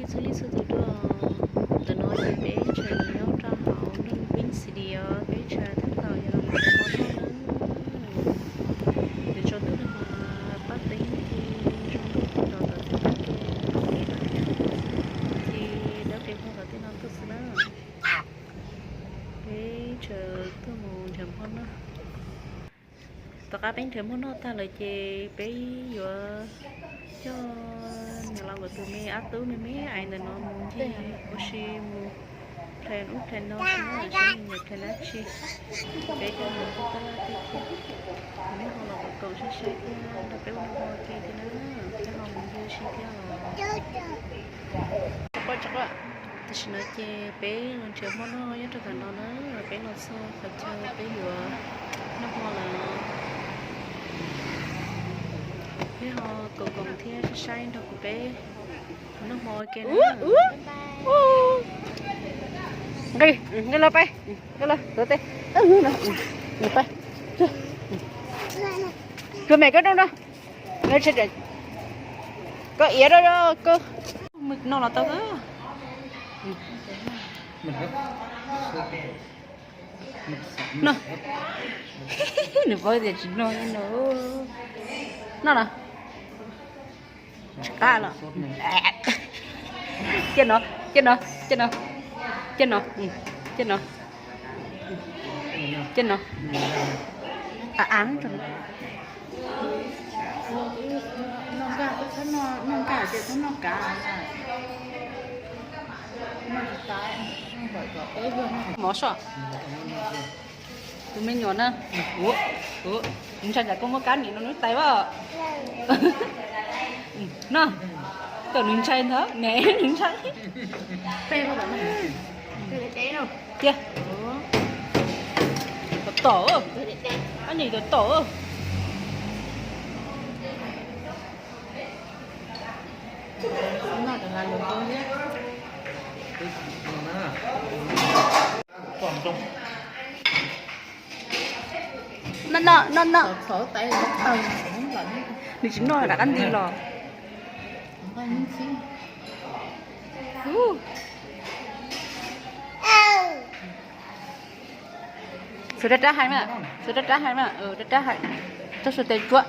Xub li xub tus dua, ntawm no ces peb tseem nyob rau hauv Naj Pin City os, peb tseem tab tom yuav los mus noj na. Nws tsaus ntuj no mas pab teeb ces zoo ntuj los tom txhia pab ke, ces dawb pes hmo tom tej no tuaj xwb na. Peb tseem tuaj mus nrhiav hmo noj. Tom qab peb nrhiav hmo noj tag lawm ces peb yuav coj niam laus nkawd tus me ab tub me me ais ntawm no mus ncig ua si mus plan ub plan no xwb na, saib nws yuav plan dab tsi. Peb coj mus tab laj tej thiab, nws ho los koom koom saib saib thiab nrog peb ua noj ua ke thiab na, thiab ho mus ncig ua si thiab os. Tam sim no ces peb los nrhiav hmo noj nyob rau ntawm no na, peb los txog qhov chaw peb yuav noj hmo lawm. Peb ho koom koom thiab saib saib nrog kuv peb noj hmo ua ke na. Nqis, nqis los pais, nqis los tuav tes, nqis pais. Rua mem koj rau no. Koj iav rau koj. Mws no los tau. No. Nws paub tias tsis noj no. Noj los. Tsis qab los. Cia no, cia no, cia no, cia no, cia no, cia no. Av av rau. Mov soj. Tus me nyuam na, ua, ua, nws ntshai tsam koj muab kab nim no nws tais as. No, kom nws ntshai ntag, ne nws ntshai. Cia, tom tom, ab nyem tom tom. No no no no. Nws tsis noj rov qab nti los. Xua rab rab hais mas, xua rab rab hais mas, rab rab hais, txhob xua tes tsuav.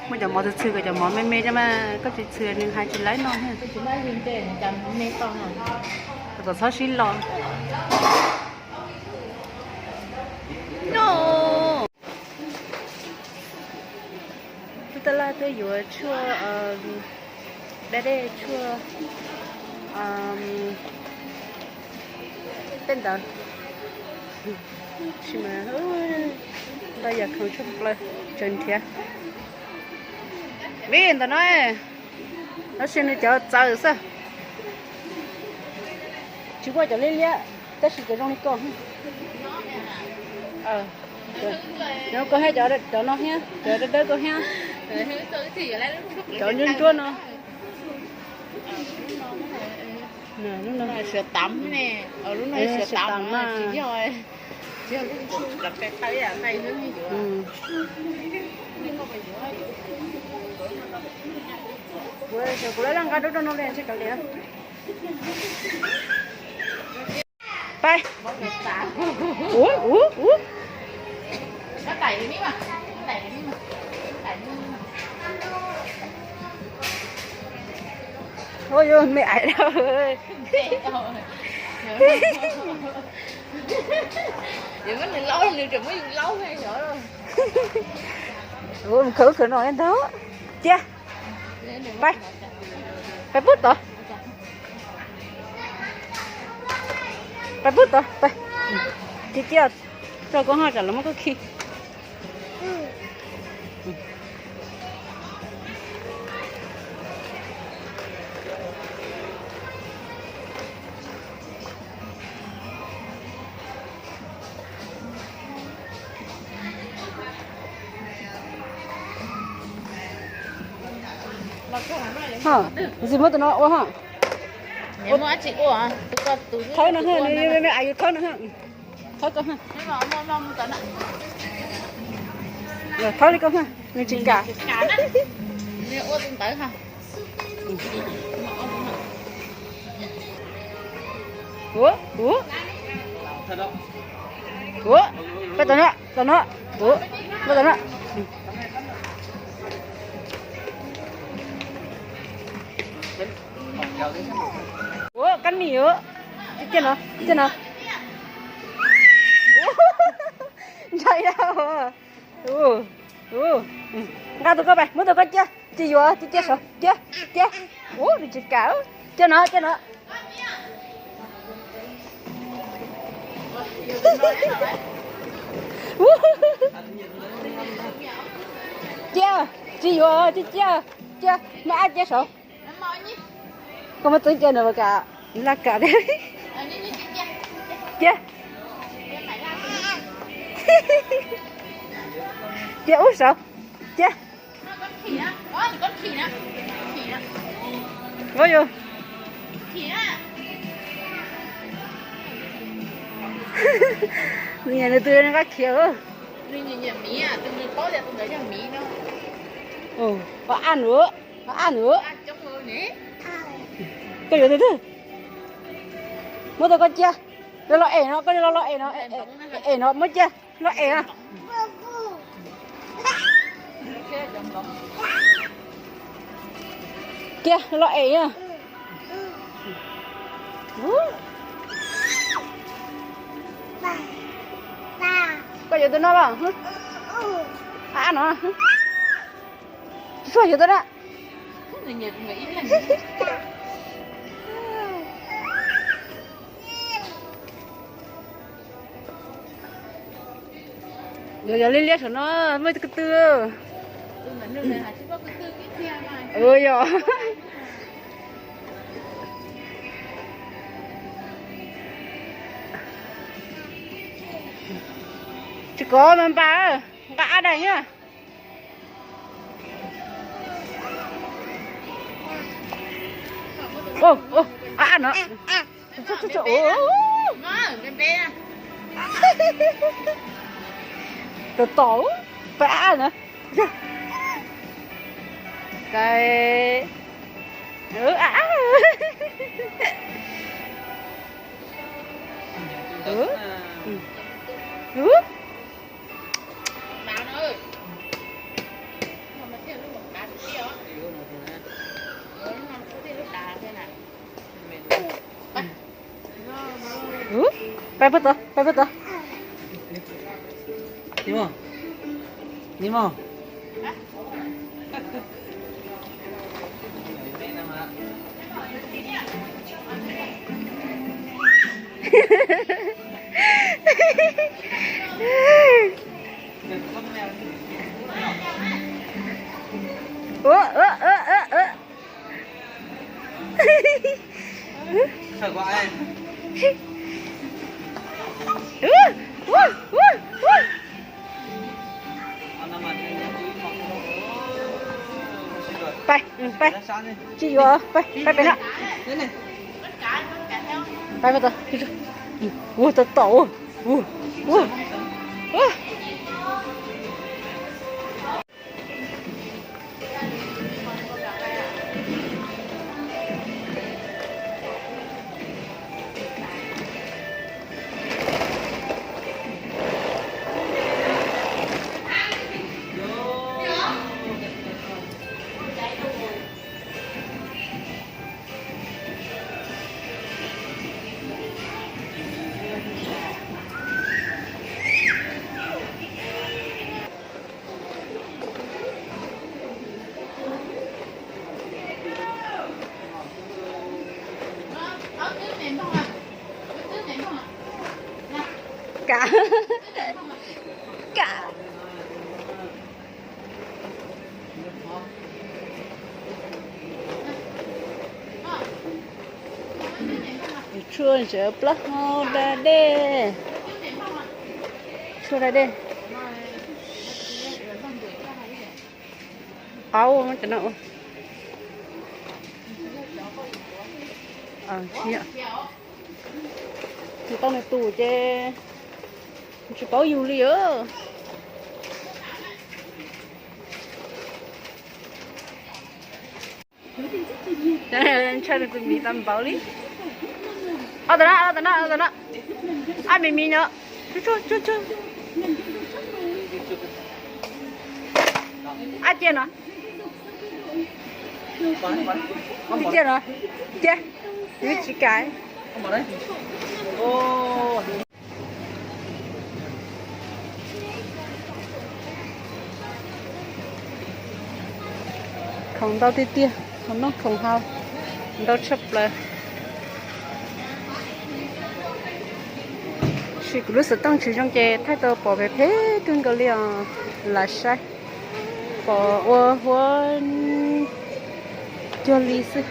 Muaj cov mov txhwm txhwm kom cov mov me me cov mas koj tsis txhwm nws hais tsis laib no thiab. Kom txhob sib los. No. Tub tab laj twb yuav tshuaj, dab dej tshuaj tej ntawd. Tab sis mas ntau yam khoom tshaj plaws, tseem nrhiav. Vim ntawm no, tab sis nws cov txawv xwb. Tsis muaj cov liab liab, tab sis cov zoo li ko. Cov ko thiab, cov no thiab, cov dawb dawb ko thiab. Cov nruab nruab no. Lub no siav tam ne, lub no siav tam mas tsis yog. Kuv laj laj nqa dub rau no li ntshe kav liam. Pais. Ua ua ua. Ua yuav me ais dab. Ua mus khwv khwv no ntag. Cia. Pais. Pais pub tod. Pais pub tod, pais. Cia cia, tso koj ho tsam los muab koj khi. Ho, ntxim muab tus no ua ho. Thawb no ho, me me me, a yus thawb no ho. Thawb ko ho. Thawb li ko ho. Nws tsis kam. Ua, ua. Ua, peb tom no, tom no. Ua, peb tom no. Ua, kab nim ua. Cia no, cia no. Ntshai dhau. Nqa tus koj pais, muab tus koj cia, tsis yuav, cia, cia saud, cia, cia. Ua, nws tsis kam. Cia no, cia no. Cia, tsis yuav, cia, cia, cia, muab ab cia saud. Koj muab txeeb cia nws puas kam, laj kam thiab. Cia, cia ub saud, cia. Ua yus, nws nyiam nws tus nws nqa khiav. Ua ab nws, ua ab nws. Koj yuav tus twg? Muab tus koj cia. Los los es no, koj los los es no, es no muab cia. Los es no. Cia, los es no. Koj yuav tus no los? Ab no. Tsis tshua yuav tus na. Yog, yog liab liab saum no muaj ko tw. Yog. Tsis kov mas npas, nqa ab dai nyob. Ab no. Tom tom, pab ab na. Kai. Peb puag tod, peb puag tod. Ni mog, ni mog. Ua, ua, ua, ua, ua. Pais, pais, tsis yuav, pais, pais pem no. Pais, ua, tom tom, ua, ua, ua. Kam, kam. Tshuaj ntsaws plaub hau da dej. Tshuaj da dej. Qaub cov no. Tsis tau nws tus ces tsis paub yus li os. Ntshaw rau tus miv tau npaum li. Ob tug na, ob tug na, ob tug na. Ab, miv miv no. Tsuag tsuag tsuag tsuag. Ab, cia no. Cia no. Cia. Wb tsis kam. Khoom ntau tiag tiag, khoom noj khoom haus ntau tshaj plaws. Tab sis kuv lub xov tooj tsis zoo ces thaij tau pom phem phem kawg nkaus li os. Lam saib, pom ua huab cuag li xwb.